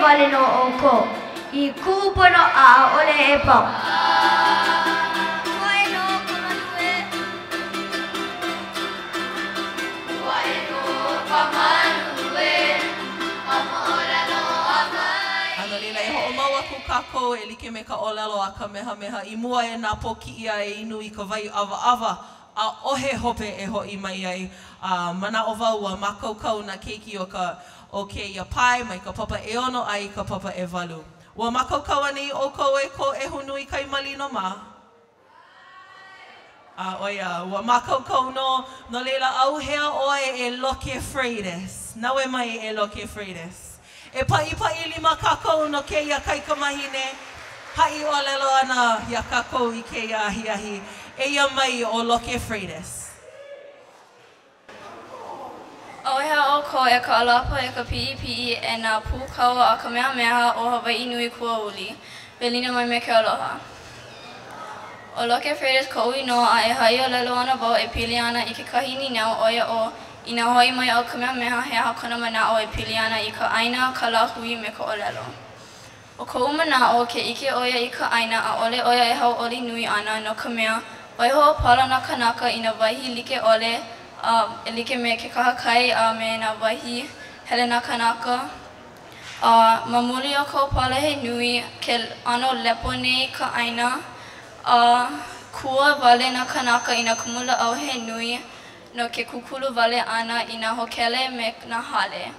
wale nō ʻoukou i kuʻu pono a ʻaʻole e pau. Ua ʻae nō ka malu e. Ua ʻae nō ka malu e. Ka moʻolelo a mai. A no laila, e hoʻomau aku kākou e like me ka ʻōlelo a Kamehameha i mua e nā pōkiʻi a e inu i ka wai ʻawaʻawa ʻaʻohe hope e hoʻi mai ai, a manaʻo wau ua mākaukau nā keiki o ka o kēia pae mai ka papa ʻeono a i ka papa ʻewalu. Ua mākaukau anei ʻoukou e ko ʻEhunuikaimalino mā? A ʻo ia, ua mākaukau nō, no laila ʻauhea ʻoe e Loke Freitas. Naue mai e Loke Freitas. E paʻipaʻi lima kākou no kēia kaikamahine haʻi ʻōlelo ana iā kākou i kēia ahiahi. Eia mai ʻo Loke Freitas. ʻAuhea ʻoukou e ka ʻalapa e ka piʻipiʻi e nā pūkaua a Kamehameha o Hawaiʻi nui kuauli. Welina mai me ke aloha. ʻO Loke Freitas koʻu inoa a e haʻi ʻōlelo ana wau e pili ana i kekahi nīnau ʻo ia ʻo Inā hoʻi mai ʻo Kamehameha he aha kona manaʻo e pili ana i ka ʻāina, ka lāhui, me ka ʻōlelo. ʻO koʻu manaʻo, ke ʻike ʻo ia i ka ʻāina, ʻaʻole ʻo ia e hauʻoli nui ana, no ka mea, ʻoi hoʻopala nā kānaka i nā wahi like ʻole, a e like me ke kahakai a me nā wahi hele nā kānaka. A ma muli o ka ʻōpala he nui, ke ʻano lepo nei ka ʻāina, a kua wale nā kānaka i nā kumulāʻau he nui, no ke kūkulu wale ʻana i nā hōkele me nā hale.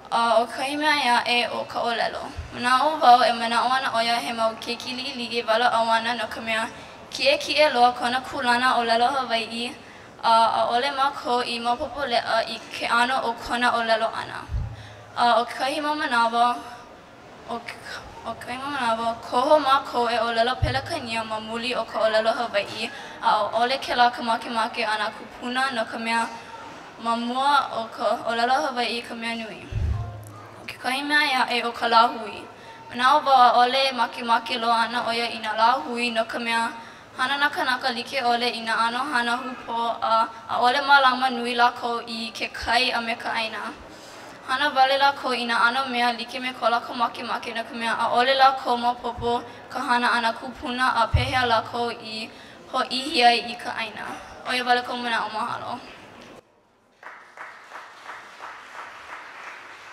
A ʻo kekahi mea ʻē aʻe ʻo ka ʻōlelo. Manaʻo wau e manaʻo ana ʻo ia he mau keiki liʻiliʻi e walaʻau ana no ka mea, kiʻekiʻe loa kona kūlana ʻōlelo Hawaiʻi a ʻaʻole mākou i maopopo leʻa i ke ʻano o kona ʻōlelo ʻana. A ʻo kekahi mau manawa, ʻO kekahi mau manawa, koho mākou e ʻōlelo Pelekania ma muli o ka ʻōlelo Hawaiʻi, a ʻaʻole kēlā ka makemake a nā kūpuna no ka mea, ma mua ʻo ka ʻōlelo Hawaiʻi ka mea nui. ʻO kekahi mea ʻē aʻe ʻo ka lāhui. Manaʻo wau ʻaʻole makemake loa ana ʻo ia i nā lāhui no ka mea, Hana nā kānaka like ʻole i nā ʻano hana hūpō a ʻaʻole mālama nui lākou i ke kai a me ka ʻāina. Hana wale lākou i nā ʻano mea like me ko lākou makemake no ka mea ʻaʻole lākou maopopo ka hana a nā kūpuna a pehea lākou i hōʻihi ai i ka ʻāina. ʻO ia wale koʻu manaʻo. Mahalo.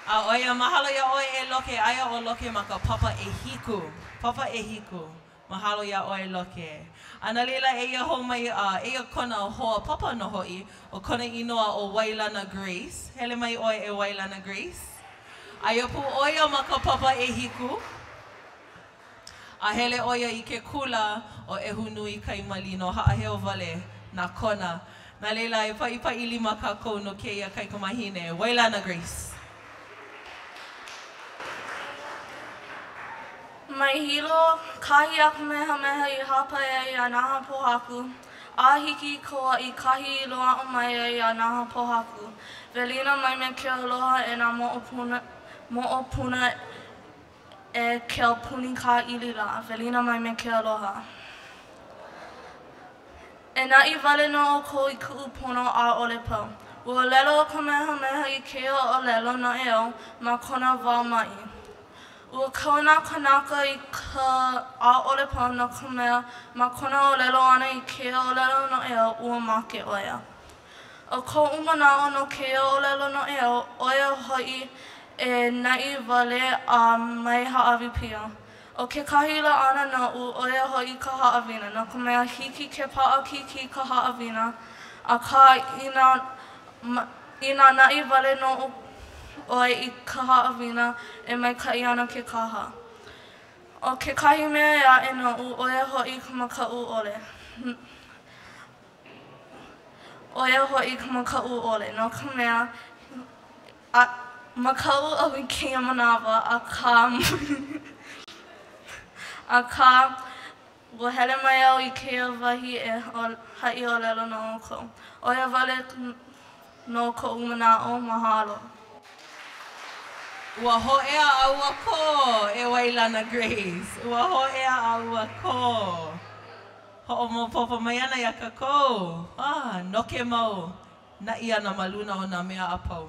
A ʻo ia, mahalo iā ʻoe e Loke, aia ʻo Loke ma ka papa ʻehiku. Papa ʻehiku. Mahalo iā ʻoe Loke. A no laila, eia hou mai, a eia kona hoa papa nō hoʻi, ʻo kona inoa ʻo Wailana Grace. Hele mai ʻoe e Wailana Grace. Aia pū ʻo ia ma ka papa ʻehiku. A hele ʻo ia i ke kula ʻo ʻEhunuikaimalino, haʻaheo wale nā kona. No laila, e paʻipaʻi lima kākou no kēia kaikamahine, Wailana Grace. Mai Hilo, kahi a Kamehameha i hāpai ai iā Nahapōhaku, a hiki i Kauaʻi, kahi i loaʻa mai ai iā Nahapōhaku. Welina mai me ke aloha e nā moʻopuna, moʻopuna E ke aupuni kāʻili lā, welina mai me ke aloha. E naʻi wale nō ʻoukou i kuʻu pono ʻaʻole pau. Ua ʻōlelo ʻo Kamehameha i kēia ʻōlelo noʻeau ma kona wā maʻi. Ua kau nā kānaka i ka ʻaʻole pau no ka mea ma kona ʻōlelo ʻana i kēia ʻōlelo noʻeau ua make ʻo ia. ʻO koʻu manaʻo no kēia ʻōlelo noʻeau, ʻo ia hoʻi e naʻi wale a mai hāʻawi pio. ʻO kekahi laʻana noʻu, ʻo ia hoʻi ka haʻawina, no ka mea, hiki ke paʻakikī ka haʻawina, akā inā inā naʻi wale nō ʻoe i ka haʻawina, e maikaʻi ana ke kaha. ʻO kekahi mea ʻē aʻe noʻu, ʻo ia hoʻi ka makaʻu ʻole. ʻO ia hoʻi ka makaʻu ʻole, no ka mea, a, makaʻu au i kēia manawa, akā, akā, ua hele mai au i kēia wahi e haʻi ʻōlelo no ʻoukou. ʻO ia wale nō koʻu manaʻo, mahalo. Ua hōʻea a ua kō, e Wailana Grace. Ua hōʻea a ua kō. Hoʻomaopopo mai ana iā kākou, ah, noke mau naʻi ana ma luna o nā mea a pau.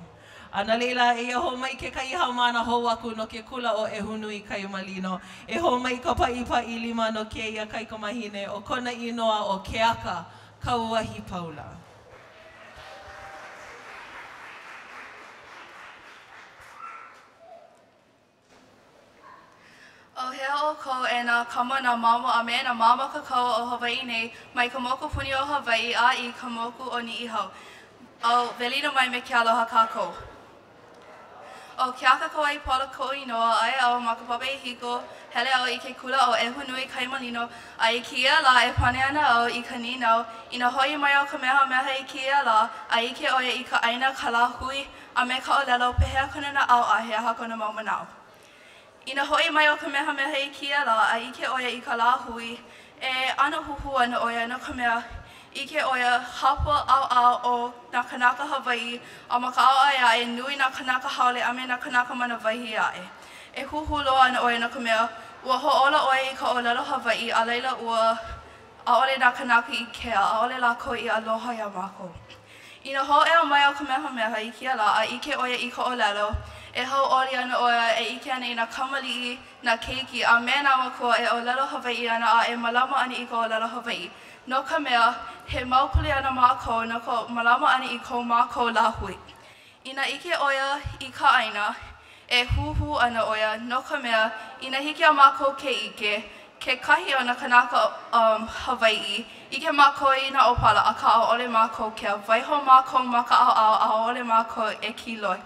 A no laila, eia hou mai kekahi haumāna hou aku no ke kula ʻo ʻEhunuikaimalino. E hō mai ka paʻipaʻi lima no kēia kaikamahine, ʻo kona inoa ʻo Keaka Kauahipaula. ʻAuhea ʻoukou e nā kama, nā mamo a me nā māmākakaua o Hawaiʻi nei, mai ka mokupuni o Hawaiʻi a i ka moku o Niʻihau. A welina mai me ke aloha kākou. ʻO Keaka Kauahipaula koʻu inoa, aia au ma ka papa ʻehiku, hele au i ke kula ʻo ʻEhunuikaimalino, a i kēia lā e pane ana au i ka nīnau, inā hoʻi mai ʻo Kamehameha i kēia lā, a ʻike ʻo ia i ka ʻāina, ka lāhui, a me ka ʻōlelo, pehea kona naʻau a he aha kona mau manaʻo? Inā hoʻi mai ʻo Kamehameha i kēia lā a ʻike ʻo ia i ka lāhui, e ʻano huhū ana ʻo ia no ka mea, ʻike ʻo ia, hapa ʻaoʻao o nā kānaka Hawaiʻi a ma ka ʻaoʻao ʻē aʻe nui nā kānaka haole a me nā kānaka ma nā wahi ʻē aʻe. E huhū loa ana ʻo ia no ka mea, ua hoʻōla ʻo ia i ka ʻōlelo Hawaiʻi a laila ua ʻaʻole nā kānaka i kea, ʻaʻole lākou i aloha iā mākou. Inā hōʻea mai ʻo Kamehameha i kēia lā a ʻike ʻo ia i ka ʻōlelo, e hauʻoli ana ʻo ia e ʻike ana i nā kamaliʻi, nā keiki, a me nā mākua e ʻōlelo Hawaiʻi ana a e mālama ana i ka ʻōlelo Hawaiʻi. No ka mea, he mau kuleana mākou no ka mālama ʻana i ko mākou lāhui. Inā ʻike ʻo ia i ka ʻāina, e huhū ana ʻo ia, no ka mea, inā hiki iā mākou ke ʻike, kekahi o nā kānaka um, Hawaiʻi, ʻike mākou i nā ʻōpala, akā ʻaʻole mākou kea. Waiho mākou ma ka ʻaoʻao, ʻaʻole mākou e kīloi.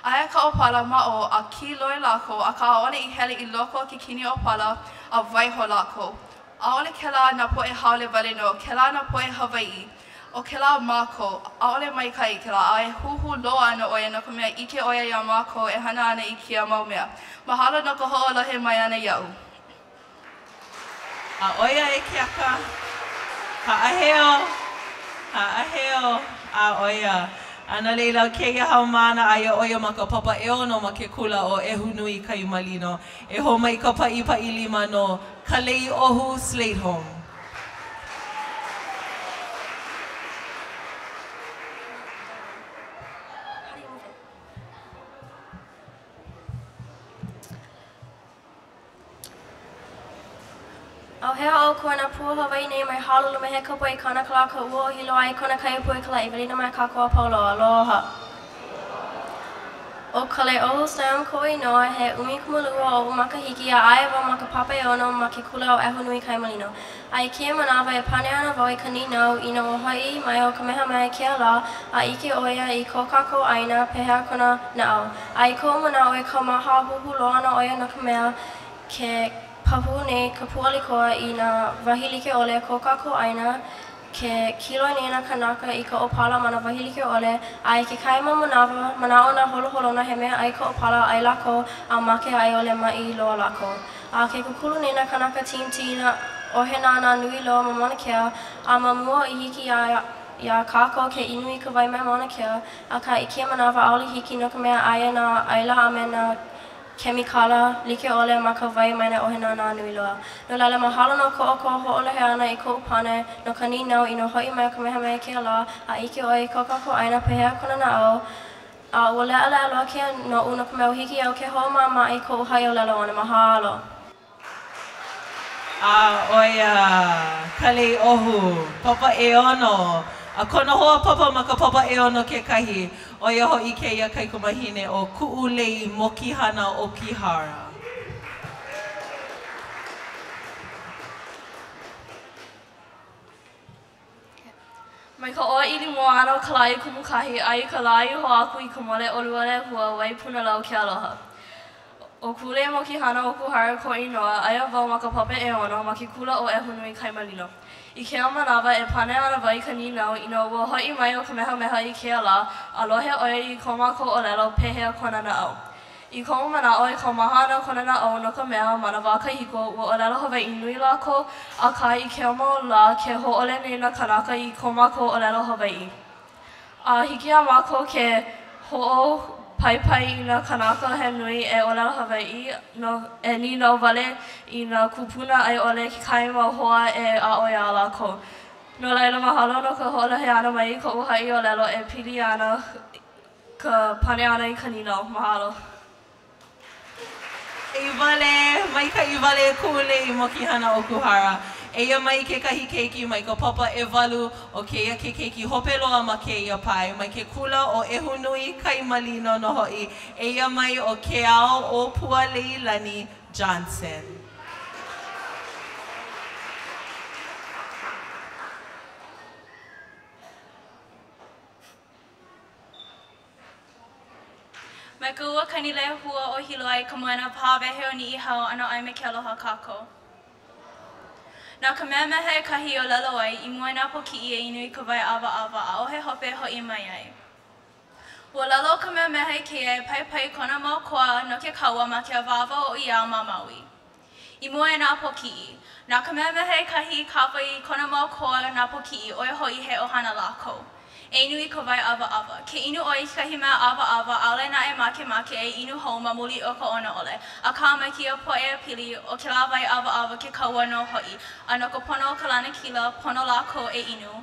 Aia ka ʻōpala ma ʻō, a kīloi lākou, akā ʻaʻole i hele i loko o ke kini ʻōpala, a waiho lākou. ʻAʻole kēlā nā poʻe haole wale nō, kēlā nā poʻe Hawaiʻi. ʻO kēlā mākou, ʻaʻole maikaʻi kēlā, a e huhū loa ana ʻo ia no ka mea ʻike ʻo ia iā mākou e hana ana i kēia mau mea. Mahalo no ka hoʻolohe mai ʻana iaʻu. A ʻo ia e Keaka. Haʻaheo, haʻaheo, a ʻo ia. A no laila, ʻo kēia haumāna, aia ʻo ia ma ka papa ʻeono ma ke kula ʻo ʻEhunuikaimalino. E hō mai ka paʻipaʻi lima no Kaleiʻohu Sleightholme. ʻAuhea ʻoukou e nā pua o Hawaiʻi nei mai Hālulu me he ka pua i Kānaka lā ka ua o Hilo a i Kona kai pua i ka laʻi welina mai kākou a pau loa. Aloha. ʻO Kaleiʻohu Slam koʻu inoa, he 12 oʻu makahiki a aia wau ma ka papa ʻeono ma ke kula ʻo ʻEhunuikaimalino. A i kēia manawa e pane ana wau i ka nīnau, inā ua hoʻi mai ʻo Kamehameha i kēia lā, a ʻike ʻo ia i ko kākou ʻāina, pehea kona naʻau? A i koʻu manaʻo e kaumaha a huhū loa ana ʻo ia no ka mea, ke pahū nei ka pūʻali koa i nā wahi like ʻole o ko kākou ʻāina, Ke kīloi nei nā kānaka i ka ʻōpala ma nā wahi like ʻole, a i kekahi mau manawa, manaʻo nā holoholona he mea ʻai ka ʻōpala, ʻai lākou a make a i ʻole maʻi loa lākou. A ke kūkulu nei nā kānaka TMT i nā ʻohe nānā nui loa ma Mauna Kea, a ma mua i hiki iā iā kākou ke inu i ka wai mai Mauna Kea, akā i kēia manawa ʻaʻole hiki no ka mea aia nā ʻaila a me nā kemikala like ʻole ma ka wai mai nā ʻohe nānā nui loa. No laila, mahalo no ko ʻoukou hoʻolohe ʻana i koʻu pane no ka nīnau inā hoʻi mai ʻo Kamehameha i kēia lā, a ʻike ʻo ia i ko kākou ʻāina pehea kona naʻau, a ua leʻaleʻa loa kēia noʻu no ka mea ua hiki iaʻu ke hoʻomaʻamaʻa i koʻu haʻiʻōlelo ʻana. Mahalo. A ʻo ia Kaleiʻohu, papa ʻeono, a kona hoa papa ma ka papa ʻeono kekahi, ʻo ia hoʻi kēia kaikamahine ʻo Kuʻulei Mokihana Okihara. Mai ka ʻōʻili mua ʻana o ka lā i Kumukahi a i ka lā i hou aku i ka mole ʻo Lualehua, wai Punalau ke aloha. ʻO Kuʻulei Mokihana Okuhara koʻu inoa, aia wau ma ka papa ʻeono ma ke kula ʻo ʻEhunuikaimalino. I kēia manawa e pane ana wau i ka nīnau inā ua hoʻi mai ʻo Kamehameha i kēia lā, a lohe ʻo ia i ko mākou ʻōlelo, pehea kona naʻau. I koʻu manaʻo e kaumaha ana kona naʻau no ka mea, ma nā wā kahiko, ua ʻōlelo Hawaiʻi nui lākou, akā i kēia mau lā, ke hōʻole nei nā kānaka i ko mākou ʻōlelo Hawaiʻi. A hiki iā mākou ke hoʻopaipai i nā kānaka he nui e ʻōlelo Hawaiʻi, no, e nīnau wale i nā kūpuna a i ʻole kekahi mau hoa e aʻo iā lākou. No laila, mahalo no ka hoʻolohe ʻana mai i koʻu haʻi ʻōlelo e pili ana ka pane ʻana i ka nīnau. Mahalo. I wale, maikaʻi wale Kuʻulei Mokihana Okuhara. Eia mai kekahi keiki mai ka papa ʻewalu ʻo kēia ke keiki hope loa ma kēia pae, mai ke kula ʻo ʻEhunui Kai Malino nō hoʻi. Eia mai ʻo Keaoʻōpua Leilani Johnson. Mai ka ua Kanilehua o Hilo a i ka moena pāwehe o Niʻihau ʻanoʻai me ke aloha kākou. Na Kamehameha ʻEkahi i ʻōlelo ai, i mua i nā pōkiʻi e inu i ka wai ʻawaʻawa, ʻaʻohe hope e hoʻi mai ai. Ua ʻōlelo ʻo Kamehameha i kēia e paipai i kona mau koa no ke kaua ma ke awāwa o ʻIao ma Maui. I mua i nā pōkiʻi. Na Kamehameha ʻEkahi i kapa i kona mau koa nā pōkiʻi, ʻo ia hoʻi he ʻohana lākou. E inu i ka wai ʻawaʻawa. Ke inu ʻoe i kekahi mea ʻawaʻawa, ʻaʻole naʻe makemake e inu hou ma muli o ka ʻona ʻole. Akā, ma kēia pōʻaiapili, ʻo kēlā wai ʻawaʻawa ke kaua nō hoʻi. A no ka pono o ka lanakila, pono lākou e inu.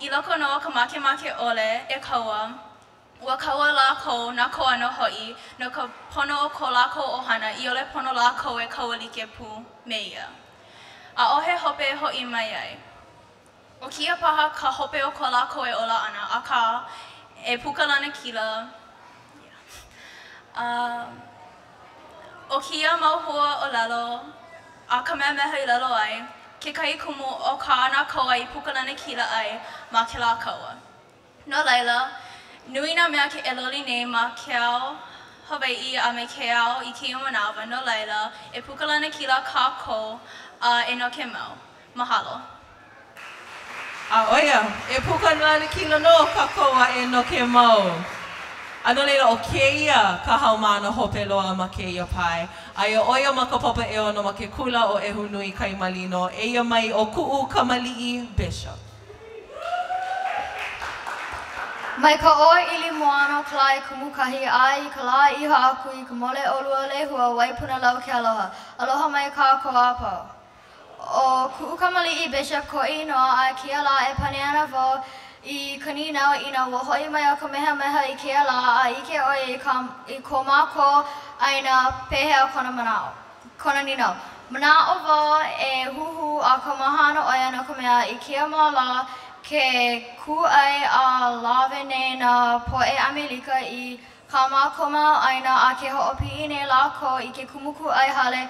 I loko nō o ka makemake ʻole e kaua, Ua kaua lākou, nā koa nō hoʻi, no ka pono o ko lākou ʻohana, i ʻole pono lākou e kaua like pū me ia. ʻAʻohe hope e hoʻi mai ai. ʻO kēia paha ka hope o ko lākou e ola ana, akā, e puka lanakila. A ʻo kēia mau hua ʻōlelo a Kamehameha i ʻōlelo ai, kekahi kumu o kā nā koa i puka lanakila ai ma kēlā kaua. No laila, nui nā mea ke e loli nei ma ke ao Hawaiʻi a me ke ao i kēia manawa, no laila, e puka lanakila kākou a e noke mau. Mahalo. A ʻo ia, e puka lanakila nō kākou a e noke mau. A no laila, ʻo kēia ka haumāna hope loa ma kēia pae. Aia ʻo ia ma ka papa ʻeono ma ke kula ʻo ʻEhunui Kai Malino. Eia mai ʻo Kuʻu Kamaliʻi Bishop. Mai ka ʻōʻili moana o ka lā i Kumukahi a i ka lā i Hāku i ka mole ʻolu o Lehua, Waipunalau ke aloha. Aloha mai kākou a pau. ʻO Kuʻu Kamaliʻi Bishop koʻu inoa a kēia lā e pane ana wau i ka nīnau inā ua hoʻi mai ʻo Kamehameha i kēia lā a ʻike ʻo ia i ka i ko mākou ʻāina pehea kona manaʻo. Kona nīnau. Manaʻo wau e huhū a kaumaha ana ʻo ia no ka mea, i kēia mau lā, ke kūʻai a lawe nei nā poʻe ʻAmelika i kā mākou mau ʻāina a ke hoʻopiʻi nei lākou i ke kumu kūʻai hale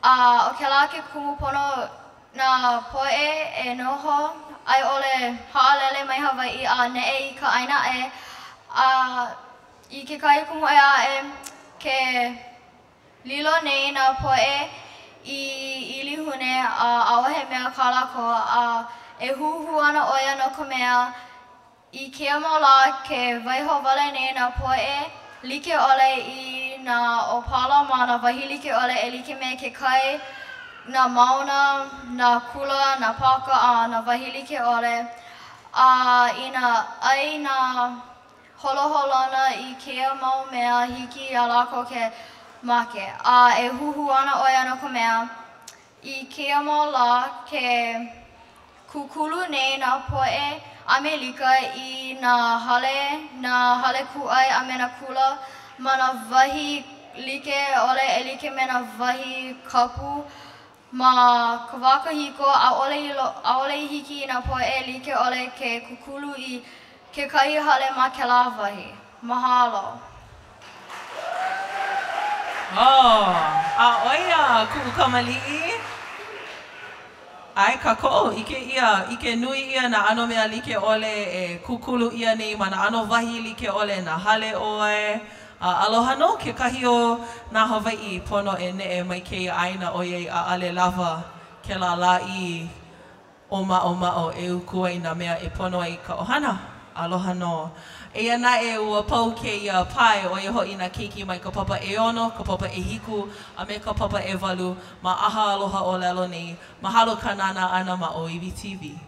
a ʻo kēlā ke kumu pono nā poʻe e noho a i ʻole haʻalele mai Hawaiʻi a neʻe i ka ʻāina ʻē a i kekahi kumu ʻē aʻe ke Lilo nei nā poʻe i ʻilihune a ʻaʻohe mea kā lākou a e huhū ana ʻo ia no ka mea, i kēia mau lā ke waiho wale nei nā poʻe like ʻole i nā ʻōpala ma nā wahi like ʻole e like me ke kai, nā mauna, nā kula, nā pāka a nā wahi like ʻole. A inā ʻai nā holoholona i kēia mau mea hiki iā lākou ke make, a e huhū ana ʻo ia no ka mea, i kēia mau lā, ke kūkulu nei nā poʻe ʻAmelika i nā hale, nā hale kūʻai a me nā kula ma nā wahi like ʻole e like me nā wahi kapu Ma ka wā kahiko, ʻaʻole i ʻaʻole i hiki i nā poʻe like ʻole ke kūkulu i kekahi hale ma kēlā wahi. Mahalo. Oh, a ʻo ia kuʻu kamaliʻi. ʻAe kākoʻo, ʻike ʻia, ʻike nui ʻia nā ʻano mea like ʻole e kūkulu ʻia nei ma nā ʻano wahi like ʻole, nā hale ʻoe, A aloha nō kekahi o nā Hawaiʻi pono e neʻe mai kēia ʻāina ʻoiai ʻaʻale lawa kēlā lāʻī ʻōmaʻomaʻo e uku ai nā mea e pono ai ka ʻohana. Aloha nō. Eia naʻe, ua pau kēia pae, ʻo ia hoʻi nā keiki mai ka papa ʻeono, ka papa ʻehiku, a me ka papa ʻewalu ma ʻAha Aloha ʻŌlelo nei. Mahalo ka nānā ʻana ma ʻŌiwi TV.